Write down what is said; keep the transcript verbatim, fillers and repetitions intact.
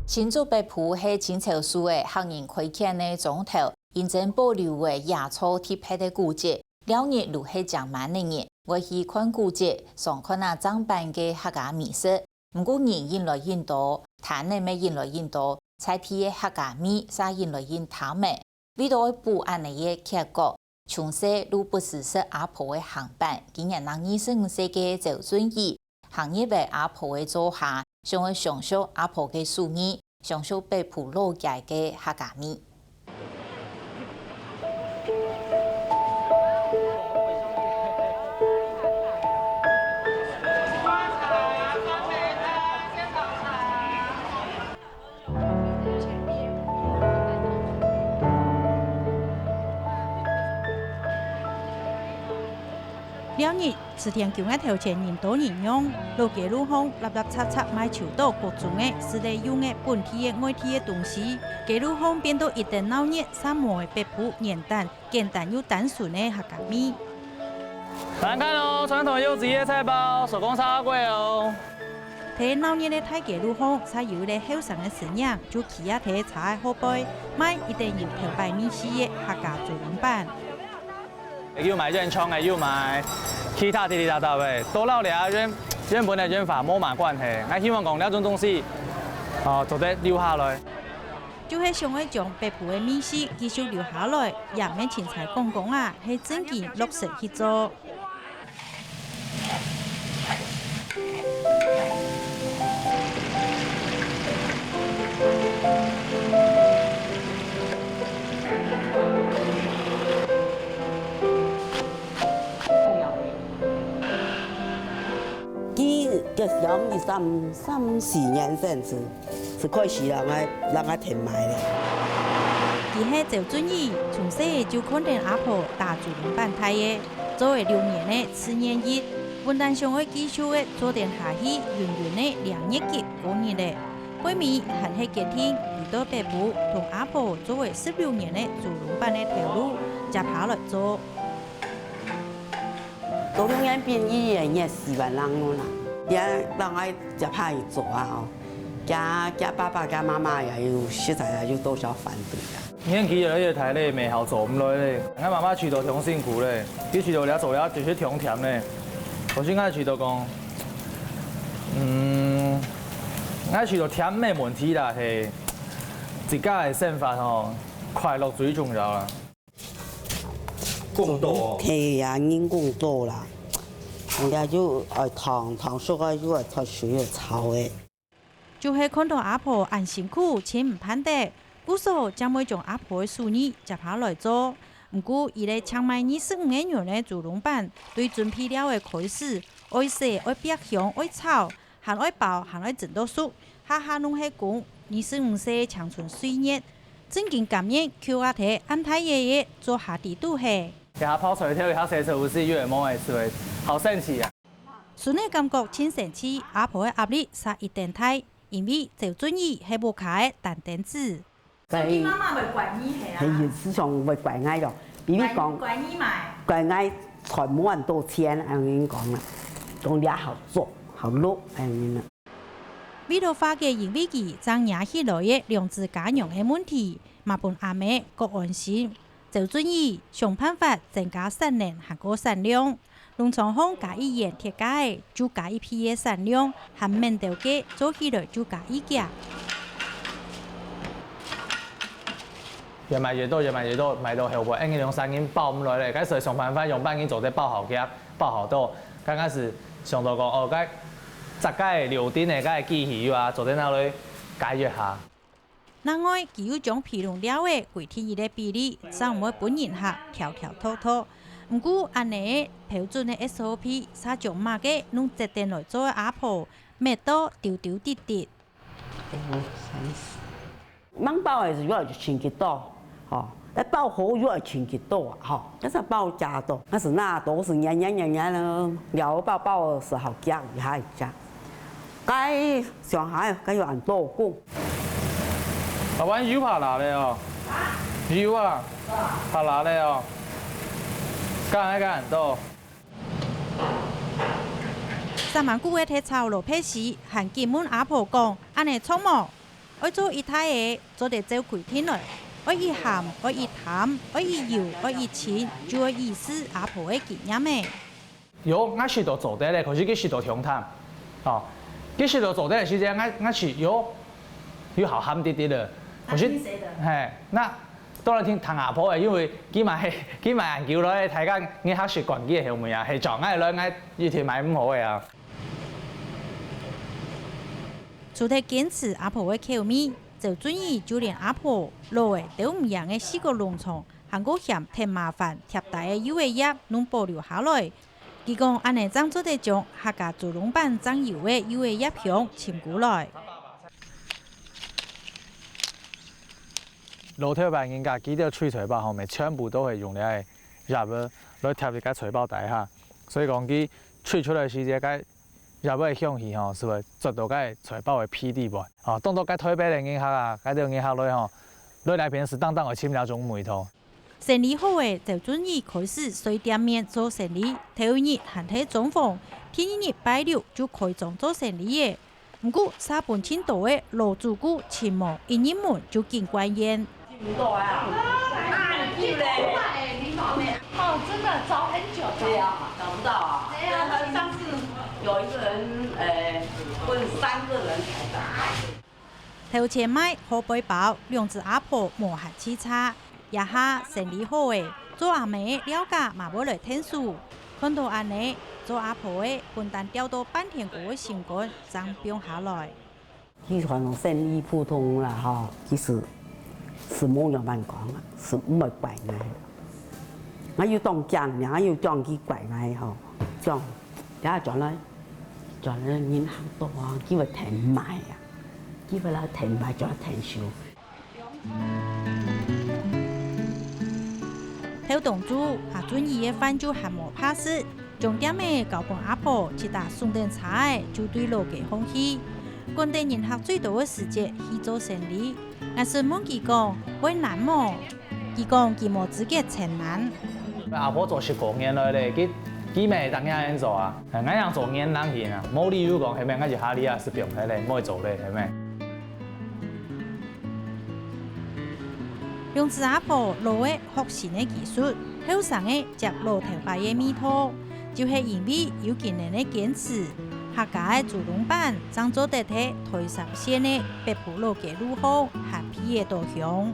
新竹北埔係清朝時个客人開墾个庄頭，因爭保留个野草特別个古蹟，尞日就係正滿个人，會去看古蹟，嚐看啊正版个客家美食。毋過人引來引多，攤仔乜引來引多，在地个客家味嗄引來引淡仔。 為著愛補恁呢个缺角，從細就不時食阿婆个鹹粄。今年正二十五歲个趙俊義，行入來阿婆个灶下，想愛嚐嚐阿婆个手藝，嚐嚐北埔老街个客家味。 尞日，池田宮个頭前人多人勇，老街路項，立立插插賣樹刀、各種个室內用个、本地个、外地个東西，街路項變到一等鬧熱，煞無北埔原單 簡單又單純个客家味。來看哦，傳統柚子葉菜包，手工炸過哦。在鬧熱个大街路項，嗄有一個後生个身影，就企啊在車个後背，賣一等有頭擺味緒个客家豬籠粄。有賣煙腸个，有賣其他哩哩啦啦个，都摎這原、原本个原法無麼關係。𠊎希望講這種東西，哦，做得留下來。 就係想愛將北埔个味緒繼續留下來，也毋免凊彩講講啊，係真經落實去做。佢个鄉里三、三四年生時， 係開始人愛、人愛𢯭賣咧。佢係趙俊義，從細就看等阿婆打豬籠粄大个，做了六年个自願役，本旦想愛繼續个做等下去，勻勻个領月給過日咧。背尾還係決定回到北埔，同阿婆做了十六年个豬籠粄个頭路，接下來做。 到六年兵役个月，四萬零銀啦。也人愛接下去做啊吼，厥、厥爸爸、厥媽媽也有，實在也有多少反對啊。年紀越來越大咧，乜好做毋來咧。𠊎媽媽跍到當辛苦咧，佢跍到這做也就是當悿咧。可是𠊎跍到講，嗯，𠊎跍到悿毋係問題啦，係自家个生活吼，快樂最重要啦。 工作哦。係啊，人工作啦。人家就愛燙，燙熟啊，又愛脫水，又炒个。就係看到阿婆恁辛苦，盡毋盼得，故所正會將阿婆个手藝接下來做。毋過，佢這淨賣二十五個銀个豬籠粄，對準備料个開始，愛洗、愛煏香、愛炒， 還愛包，還愛蒸到熟，下下攏係工。二十五歲青春歲月，正經甘願徛啊在恁大个月做下底肚係。一下泡菜頭，一下洗菜，有時又會摸來吃，好神奇啊！孫仔感覺盡神奇，阿婆个壓力嗄一等大，因為趙俊義係屋下个擔凳仔。 所以媽媽會怪你係啊？係，時常會怪𠊎咯，比如講，怪，怪你嘛。怪𠊎賺無恁多錢，恁樣講啦，講這好做，好錄，恁樣啦。為了化解因為佢正惹起來个兩子家娘个問題，嘛分阿姆較安心。趙俊義想辦法增加產能還過產量。 農場項加一園，鐵架仔就加一皮个產量，還免兜價，做起來就加一價。越賣越多，越賣越多，賣到後背，𫣆兩儕人包毋來咧，該時想辦法用半日做得包好佢，包好到。剛開始想到講，哦，該隻个柳丁个該機器有啊，做得拿來改一下。 另外，佢又將皮籠料仔規定一個比例，正毋會分人客挑挑擇擇。毋過，恁呢標準个SOP，嗄將麼个攏節等來做个阿婆，搣到丟丟滴滴。吂包个時候就清潔到，吼，該包好又愛清潔到啊，吼，該係包加到，該係那都係黏黏黏黏个，料包包个時候夾一下一下。 該上下該有恁多工。老闆，油怕爛咧哦。油啊，怕爛咧哦。該恁該恁多。三萬久个在炒蘿蔔時，還緊問阿婆講：「恁呢著無？」愛做一垤仔，做得照規定來，愛幾鹹，愛幾淡，愛幾油，愛幾清，就愛依事阿婆个經驗仔。有，𠊎食到做得咧，可是佢食到忒淡。哦，佢食到做得个時節，𠊎，𠊎食有，有好鹹滴滴个。可是，啊，你食个。嘿，該當然聽，聽阿婆个，因為佢嘛係，佢嘛恁久來，大家人學習慣佢个口味啊，係照𠊎來，𠊎一定買毋好个啊。除忒堅持阿婆个口味，趙俊義就連阿婆、老仔都毋贏个四角農場，還過嫌忒麻煩，疊底个幼仔葉攏保留下來。 佢講恁仔正做得將客家豬籠粄正有个幼仔葉香尋過來。老頭擺人家佢兜炊菜包吼，乜全部都係用這个葉仔來疊一个菜包底下，所以講佢炊出來時節，該葉仔个香氣吼，係會啜到該菜包个皮底背。哦，當到該台北个人客啊，該兜人客來吼，來這片係當當會尋這種味道。 生理好个趙俊義開始在店面做生理，頭一日還在裝潢，第二日拜六就開張做生理了。毋過，煞分盡多个老主顧尋無，一入門就緊關吔。尋毋到啊？啊，你咧？哦，真的找很久。對啊，找不到啊。對啊，上次有一個人，呃，問三個人才找到。 頭前賣荷包包，兩子阿婆無閒洎杈，這下生理好了，做阿姆个料家嘛會來𢯭手。看到恁仔，做阿婆个本旦吊到半天高个心肝正放下來。佢可能生理普通啦吼，其實係無仰般講啊，係毋會怪𠊎。𠊎又當驚，𠊎又驚佢怪𠊎吼，驚，這下轉來，轉來人客多啊，佢會𢯭買啊。 佢會來𢯭買，轉𢯭手。頭當晝，阿俊義个飯就還無怕食，將店仔交分阿婆，直達送等車仔就對老街項去。趕等人客最多个時節去做生理，𠊎先問佢講會難無？ 佢講佢無資格稱難。阿婆做十過年來咧，佢，佢乜當然恁做啊。哎，𠊎樣做年輕人啊，無理由講，係無，𠊎就下哩啊，係放忒咧，毋會做咧，係無？兩子阿婆老个學新个技術，後生个接老頭擺个味道，就係因為有今年个堅持，客家个豬籠粄正做得在台三線个北埔老街路項還鼻得到香。